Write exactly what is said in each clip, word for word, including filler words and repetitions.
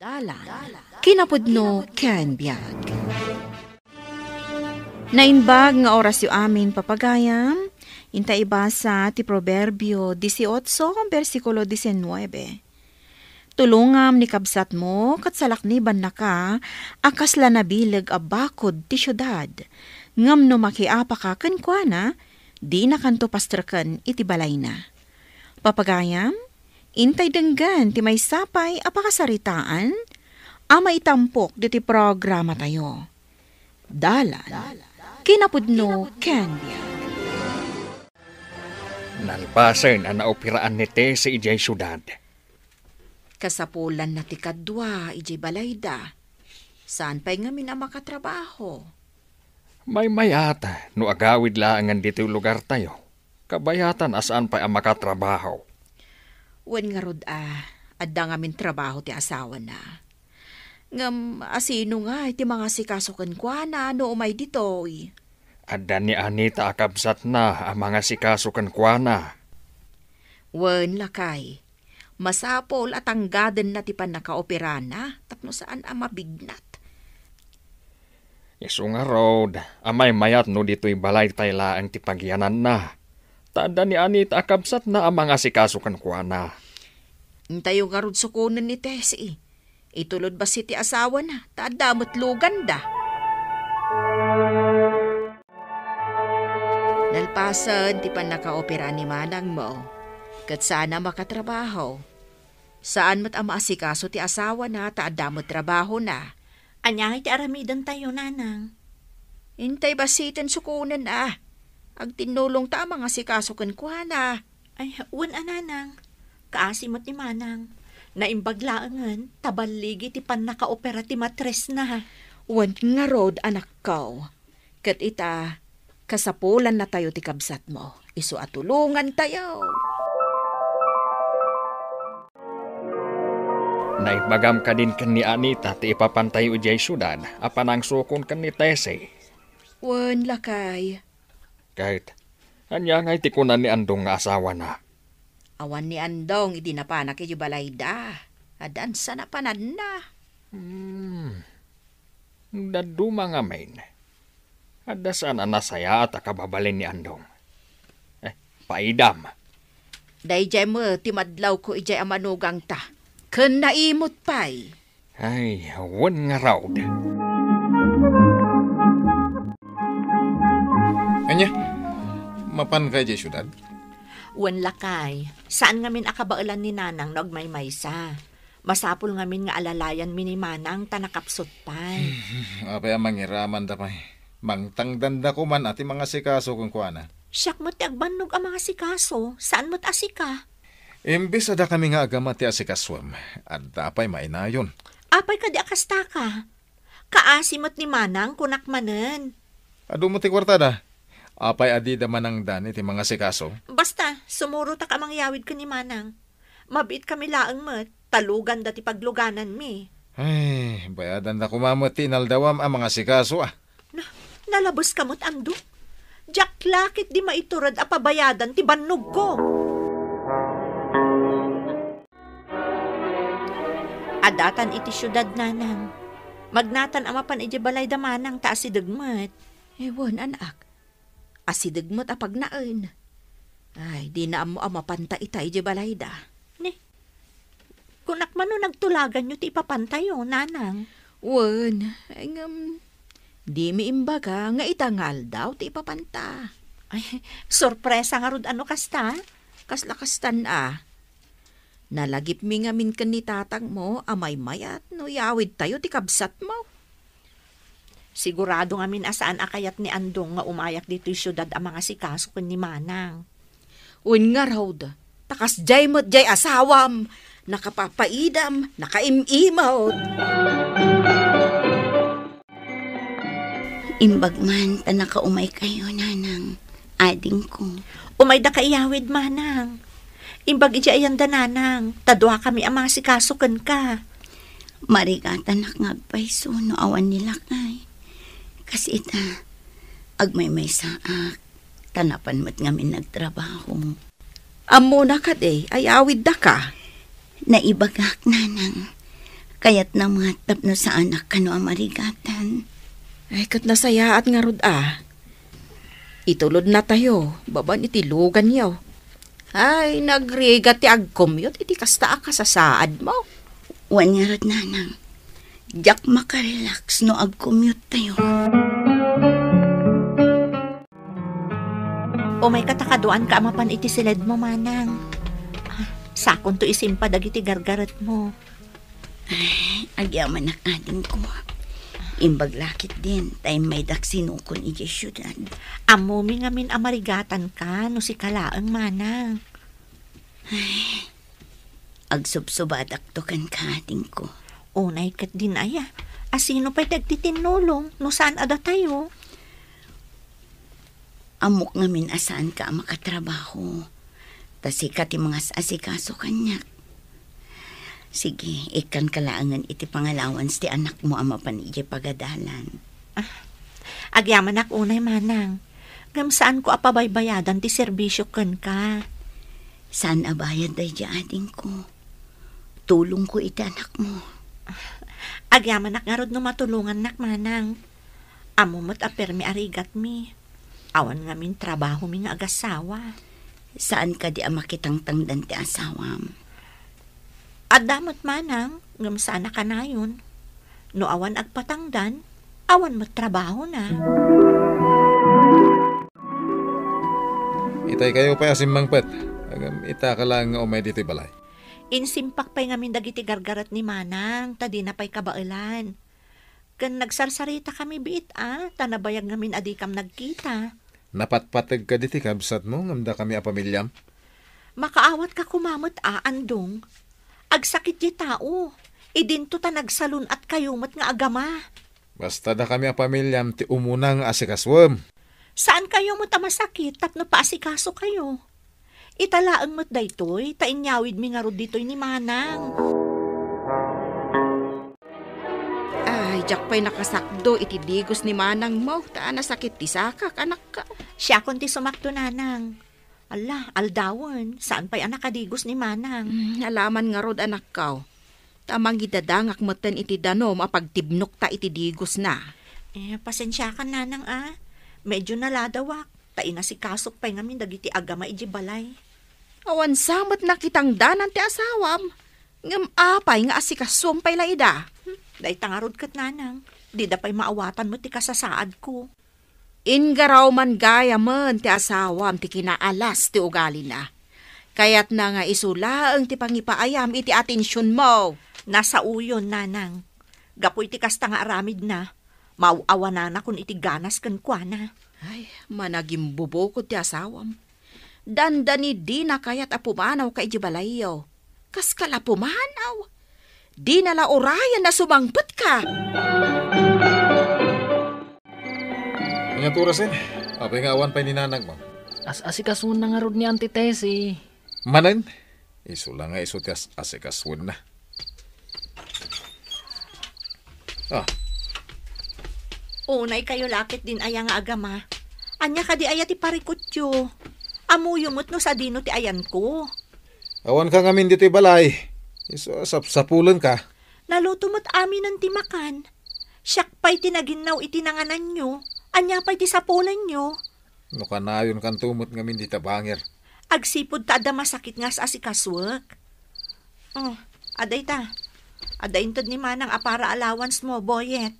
Dalan, kinapudno ken biag. Naimbag nga orasyo amin, papagayam. Inta ibasa ti Proverbio dieciocho, bersikulo diecinuebe. Tulongam ni kabsatmo ket salaknibannaka a kasla nabileg a bakod ti siudad. Ngem no makiapaka kenkuana, dinakanto pastreken iti balayna. Papagayam, intay denggen ti maysa pay a pakasaritaan a maitampok ditoy programatayo. Dalan, kinapudno ken biag. Nalpasen a naoperaan ni Tessie idiay siudad. Kasapulanna ti kadua idiay balayda. Saan pay ngamin a makatrabaho? Maymayat no agawid laengen ditoy lugartayo. Kabayatan a saan pay a makatrabaho. Wen ngarud a, adda ngamin trabaho ti asawana. Ngem asino ngay ti mangasikaso kenkuana no umay ditoy? Adda ni Anita a kabsatna a mangasikaso kenkuana. Wen, lakay, masapul a tanggadenna ti pannakaoperana tapno saan a mabignat. Isu ngarud a maymayat no ditoy balaytay laeng ti pagyananna. Ta adda ni Anita a kabsatna a mangasikaso kenkuana. Intayo ngarud sukonen ni Tessie. Itulod bassit ti asawana, ta adda met luganda. Nalpasen ti pannakaopera ni manangmo, ket saan a makatrabaho. Saan met a maasikaso ti asawana ta adda met trabahona. Ania ngay ti aramidentayo, nanang? Intay bassiten sukonen a. Agtinnulongta a mangasikaso kenkuana. Ay, wen a, nanang. Kaasi met ni manang. Naimbag laengen ta balligi ti pannakaopera ti matresna. Wen ngarud, anakko. Ket ita, kasapulannatayo ti kabsatmo. Isu a tulongantayo. Naibagam kadin ken ni Anita ti ipapantayo idiay siudad a panangsukon ken ni Tessie? Wen, lakay. Ket ania ngay ti kuna ni Andong nga asawana? Awan ni Andong idi napanak idiay balayda. Addan sa napananna. Hmm. Dadduma ngamin. Adda saan a nasayaat a kababalin ni Andong. Eh, paidam. Daydiay met ti madlawko idiay a manugangta. Ken naimut pay. Ay, wen ngarud. Ania, mapanka idiay siudad? Wen, lakay, saan ngamin a kabaelan ni nanang no agmaymaysa. Masapul ngamin nga alalayanmi ni manang ta nakapsut pay. Apay a mangiramanda pay? Mangtangdanda koman a ti mangasikaso kenkuana. Siak met ti agbannog a mangasikaso, saan met a sika. Imbes a dakami nga agama ti asikasoem, adda pay mainayon. Apay kadi a kastaka? Kaasi met ni manang, kunak manen. Adu met ti kuartada. Apay a dida manangdan iti mangasikaso? Basta, sumurotak a mangyawid ken ni manang. Mabiitkami laeng met, ta luganda ti paglugananmi. Ay, bayadanda koma met ti inaldawam a mangasikaso, a. Na, nalabeska met, Andong? Diak la ketdi maitured a pabayadan ti bannogko. Addatan iti siudad, nanang. Magnatan a mapan idiay balayda manang ta asideg met. Eh, wen, anak. Asideg met a pagnaen. Ay, dina ammo a mapanta ita idiay balayda. Ni, kunak man no nagtulaganyo ti ipapantayo, nanang. Wen, ay, ngem, dimi imbaga nga ita nga aldaw ti ipapanta. Ay, sorpresa ngarud a no kasta? Kasla kastan a. Nalagipmi ngamin ken ni tatangmo a maymayat no iyawidtayo ti kabsatmo. Sigurado ngamin a saan a kayat ni Andong nga umayak ditoy siudad a mangasikaso ken ni manang. Wen ngarud, ta kasdiay met diay asawam, nakapapaidam, nakaim-imot. Imbag man ta nakaumaykayo, nanang, adingko. Umaydaka iyawid, manang. Imbag idiay ayanda, nanang, ta duakami a mangasikaso kenka. Marigatanak nga agpayso no awan ni lakay. Kas ita, agmaymaysaak, ta napan met ngamin nagtrabaho. Ammona kadi, ay awiddaka? Naibagak, nanang. Kayatna met tapno saanak kano a marigatan. Ay, ket nasayaat ngarud a. Itulodnatayo babaen iti luganyo. Ay, nagrigat ti agcommute iti kasta a kasasaadmo. Wen ngarud, nanang. Diak makarelax no agcommuttayo. Umayka ta kaduaanka a mapan iti siledmo, manang. Ah, sakonto isimpa dagiti gargaretmo. Ay, agyamanak, adingko. Imbag la ketdin ta immaydak sinukon idiay siudad. Ammomi ngamin a marigatanka no sika laeng, manang. Ay, agsubsubadakto kenka, adingko. Unay ketdin aya, a sino pay ti agtitinnulong no saan a datayo? Ammok ngamin a saanka a makatrabaho. Ta sika ti mangas-asikaso kaniak. Sige, ikkanka laengen iti pangallowance ti anakmo a mapan idiay pagadalan. Ah, agyamanak unay, manang. Ngem saanko a pabaybayadan ti serbisio kenka. Saan a bayad daydiay, adingko. Tulongko iti anakmo. Agyamanak ngarud no matulongannak, manang. Ammo met a permi a rigatmi. Awan ngamin trabahomi nga agassawa. Saan kadi a makitangtangdan ti asawam? Adda met, manang, ngem saan a kanayon. No awan agpatangdan, awan met trabahona. Itay kayo pay a simmangpet. Ngem itaka laeng nga umay ditoy balay. Insimpak pay ngamin dagiti gargaret ni manang, ta dina pay kabaelan. Ken nagsarsaritakami biit a, ta nabayag ngamin a dikam nagkita. Napatpateg kadi ti kabsatmo ngem dakami a pamiliam? Makaawatka koma met a, Andong. Agsakit diay tao. Idinto ta nagsalun-at kayo met nga agama. Basta dakami a pamiliam ti umuna nga asikasuem. Saan kayo met a masakit tapno paasikaso kayo? Ita laeng met daytoy, ta inyawidmi ngarud ditoy ni Manang. Ay, diak pay nakasakdo iti digos ni Manangmo, ta nasakit ti sakak, anakko. Siakon ti sumakdo, Nanang. Ala, aldawen, saan pay a nakadigos ni Manang? Hmm, alaman ngarud, anakko. Ta mangidadangak metten iti danum a pagtibnokta iti digosna. Eh, pasensiakan, Nanang, a. Medyo naladawak, ta inasikasok pay ngamin dagiti agama iti balay. Awan sa met nakitangdanan ti asawam, ngem apay nga asikasuem pay la ida? Hmm, dayta ngarud ket, Nanang, dida pay maawatan met ti kasasaadko. Inggaraw man gayamen ti asawam ti kinaalas ti ugalina. Kayatna nga isu laeng ti pangipaayam iti atensionmo. Nasaoyon, Nanang. Gapu iti kasta nga aramidna, maaw-awananakon iti ganas kenkuana. Ay, managimbubukod ti asawam. Dandani dina kayat a pumanawka iti balayyo. Kaska la pumanaw? Dina la urayan a sumangpetka. Ania ti orasen? Apay nga awan pay ni nanangmo? As-asikasuenna ngarud ni Auntie Tessie. Manen? Isu la nga isu ti as-asikasuenna. Ah. Unay kayo la ketdin aya nga agama. Ania kadi aya ti parikutyo? Ammoyo met no sadino ti ayanko. Awanka ngamin ditoy balay. Isu a sapsapulenka. Naluto met aminen ti makan. Siak pay ti naginnaw iti nangananyo. Ania pay ti sapulenyo? No kanayonkanto met ngamin dita bangir. Agsipud ta adda masakit nga as-asikasuek. Oh, adda ita. Adda inted ni Manang a para allowance mo, Boyet.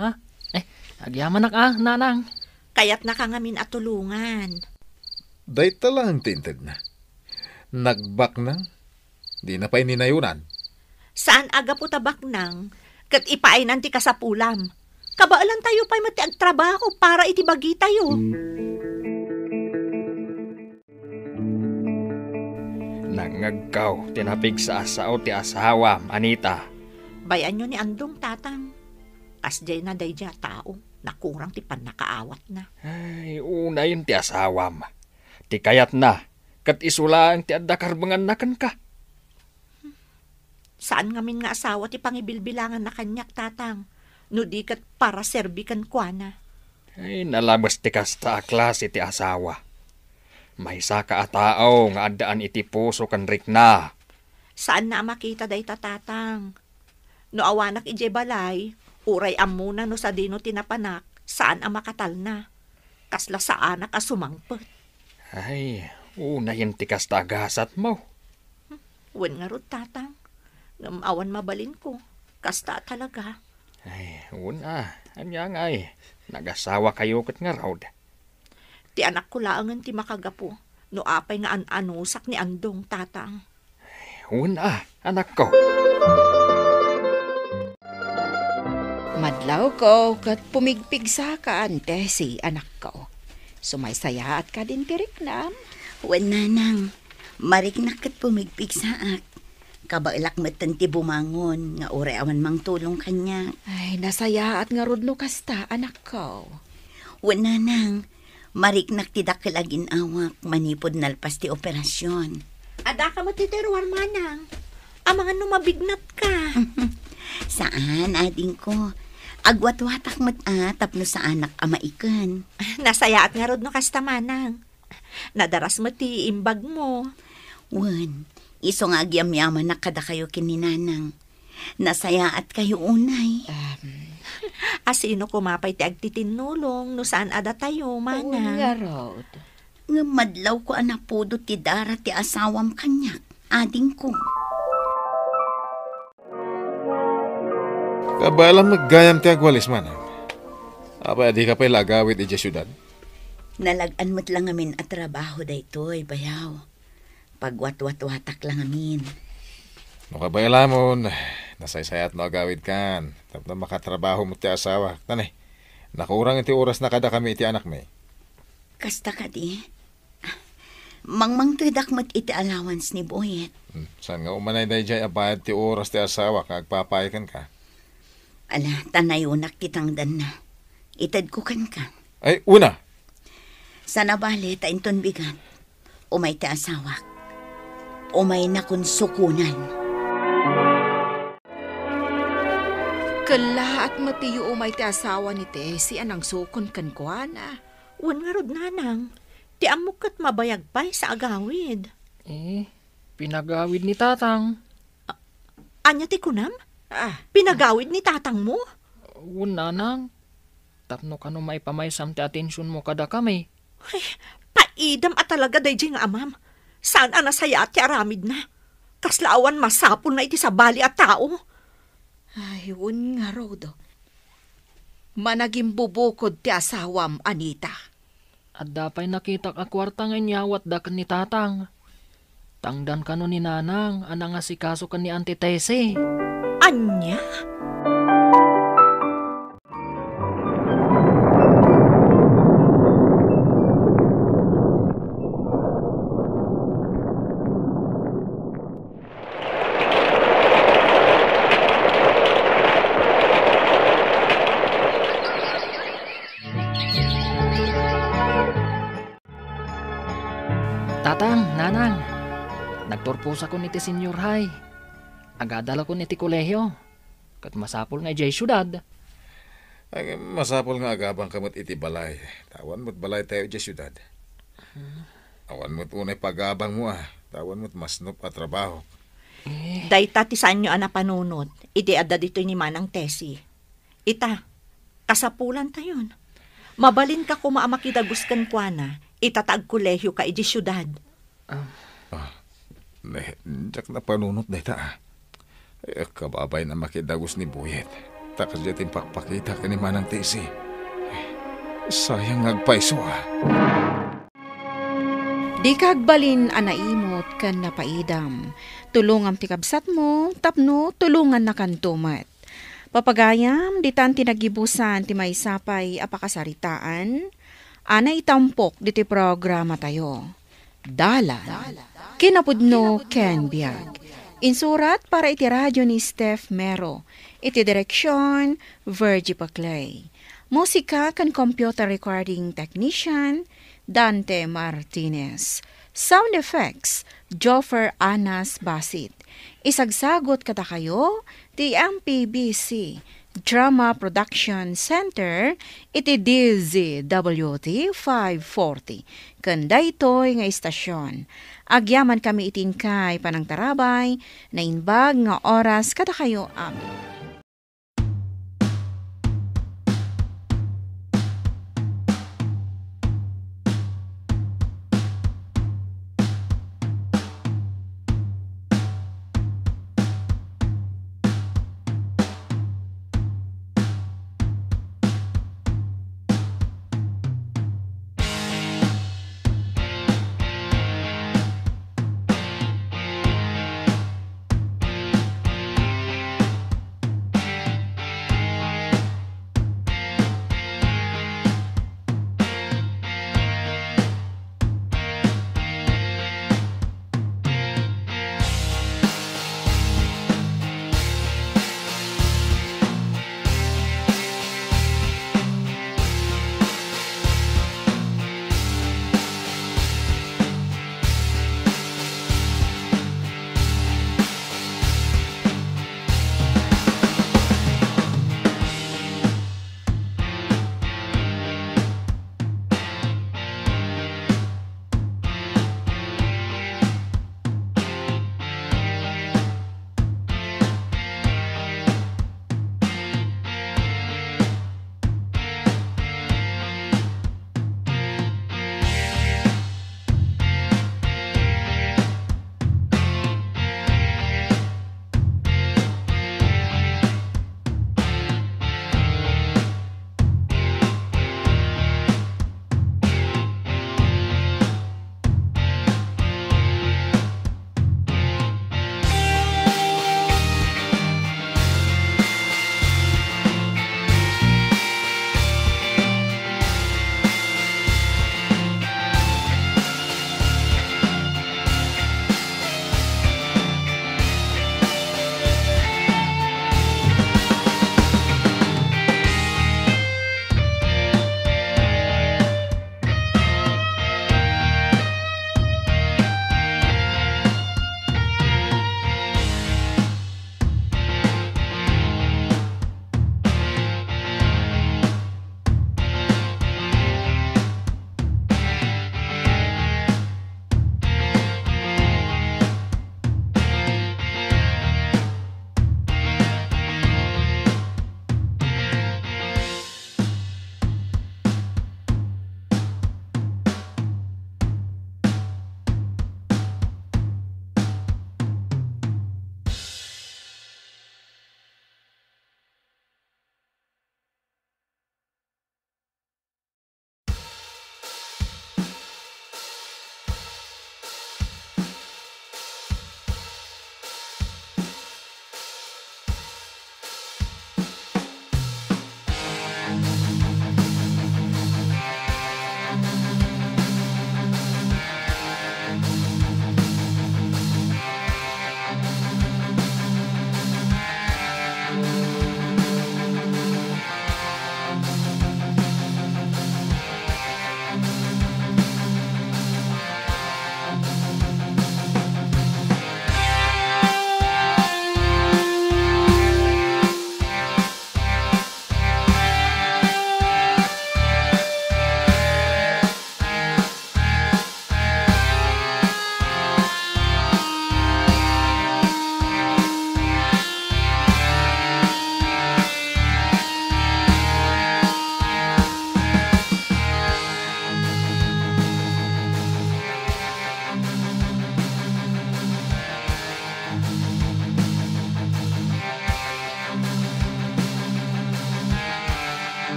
Ha? Eh, agyamanak a, Nanang. Kayatnaka ngamin a tulongan. Dayta laeng ti intedna. Nagbaknang, dina pay ninayonan. Saan a gapu ta baknang, ket ipaaynan ti kasapulam. Kabaelantayo pay met ti agtrabaho para iti bagitayo. Nangngegko ti napigsa a sao ti asawam, Anita. Bay-anyo ni Andong, Tatang. Kasdiayna daydiay a tao, nakurang ti pannakaawatna. Ay, unayen ti asawam. Ti kayatna, ket isu laeng ti adda karbenganna kenka. Saan ngamin nga asawa ti pangibilbilanganna kaniak, Tatang, no di ket para serbi kenkuana. Ay, nalames ti kasta a klase ti asawa. Maysaka a tao nga addaan iti puso ken rikna. Saanna a makita dayta, Tatang. No awanak idiay balay, uray ammona no sadino ti napanak, saan a makatalna. Kasla saanak a sumangpet. Ay, unayen ti kasta a gasatmo. Wen ngarud, Tatang. Ngem awan mabalinko. Kasta a talaga. Ay, wen a. Ania ngay? Nagasawakayo ket ngarud. Ti anakko laengen ti makagapu no apay nga an-anusak ni Andong, Tatang. Wen a, anakko. Madlawko ket pumigpigsaka, Tessie, anakko. Sumaysayaatka din ti riknam? Wen, Nanang. Mariknak ket pumigpigsaak. Kabaelak metten ti bumangon nga uray awan mangtulong kaniak. Ay, nasayaat ngarud no kasta, anakko. Wen, Nanang. Mariknak ti dakkel a gin-awak manipud nalpas ti operasyon. Adda ka met iti ruar, Manang. Amangan no mabignatka. Saan, adingko. Agwatwatak met a tapno saanak a maiken. Nasayaat ngarud no kasta, Manang. Nadaras met ti imbagmo. Wen, isu nga agyamyamanak kadakayo ken ni Nanang. Nasayaatkayo unay. Em. Asino koma pay ti agtitinnulong no saan a datayo, Manang? Ngarud. Ngem madlawko a napudot ti dara ti asawam kaniak, adingko. Kabaelam met gayam ti agwalis, Manang. Apay a dika pay la agawid idiay siudad? Nalag-an met la ngamin a trabaho daytoy, bayaw. Pagwatwatwatak la ngamin. No kabaelamon, nasaysayat no agawidkan, tapno makatrabaho met ti asawak. Tani, nakurang ti orasna kadakami iti anakmi. Kasta kadi, mangmangtedak met iti allowance ni Boyet. Hmm, saan nga umanay daydiay a bayad ti oras ti asawak nga agpapay kenka? Ala, tanayonak ti tangdanna. Itedko kenka. Ay, una! Saan a bale ta inton bigat. Umay ti asawak. Umaynakon sukonan. Kellaat met ti umay ti asawa ni Tessie a nangsukon kenkuana. Wen ngarud, Nanang. Ti ammok ket mabayag pay sa agawid. Eh, pinagawid ni Tatang. A-, ania ti kunam? Ah. Pinagawid ni Tatangmo? Wen, Nanang. Tapno kano maipamaysam ti atensionmo kadakami. Ay, paidam a talaga daydiay nga amam. Saan a nasayaat ti aramidna. Kasla awan masapulna iti sabali a tao. Ay, wen ngarud. Managimbubukod ti asawam, Anita. Adda pay nakitak a kuarta nga inyawatda ken ni Tatang. Tangdan kano ni Nanang a nangasikaso ken ni Auntie Tessie. Ania? Tatang, Nanang, nagturposakon iti senior high. Agadalakon iti kolehio, ket masapul nga idiay siudad. Ay, masapul nga agabangka met iti balay. Ta awan met balaytayo idiay siudad. Hmm. Awan met unay pagabangmo a, ta awan met masnop a trabaho. Eh. Dayta ti saanyo a napanunot iti adda ditoy ni Manang Tessie. Ita, kasapulantayon. Mabalinka koma a makidagus kenkuana, ita ta agkolehioka idiay siudad. Ah. Ah, ne, diak napanunot dayta, ah. Eh, kababain a makidagus ni Boyet. Ta kasdiay ti impakpakita ken ni Manang Tessie. Eh, sayang nga agpayso, ah. Dika agbalin a naimut ken napaidam. Tulongam ti kabsatmo tapno tulongannakanto met. Papagayam, ditan ti nagibusan ti maysa pay a pakasaritaan a naitampok ditoy programatayo. Dalan, kinapudno ken biag. Insurat para iti radio ni Steph Mero. Iti direksyon, Virgie Paclay. Musika ken computer recording technician, Dante Martinez. Sound effects, Joffer Anas Basit. Isagsagot kadakayo ti M P B C Drama Production Center iti D Z W T five forty. Ken daytoy nga istasyon, agyamankami iti inkay panangtarabay, naimbag nga oras kadakayo amin.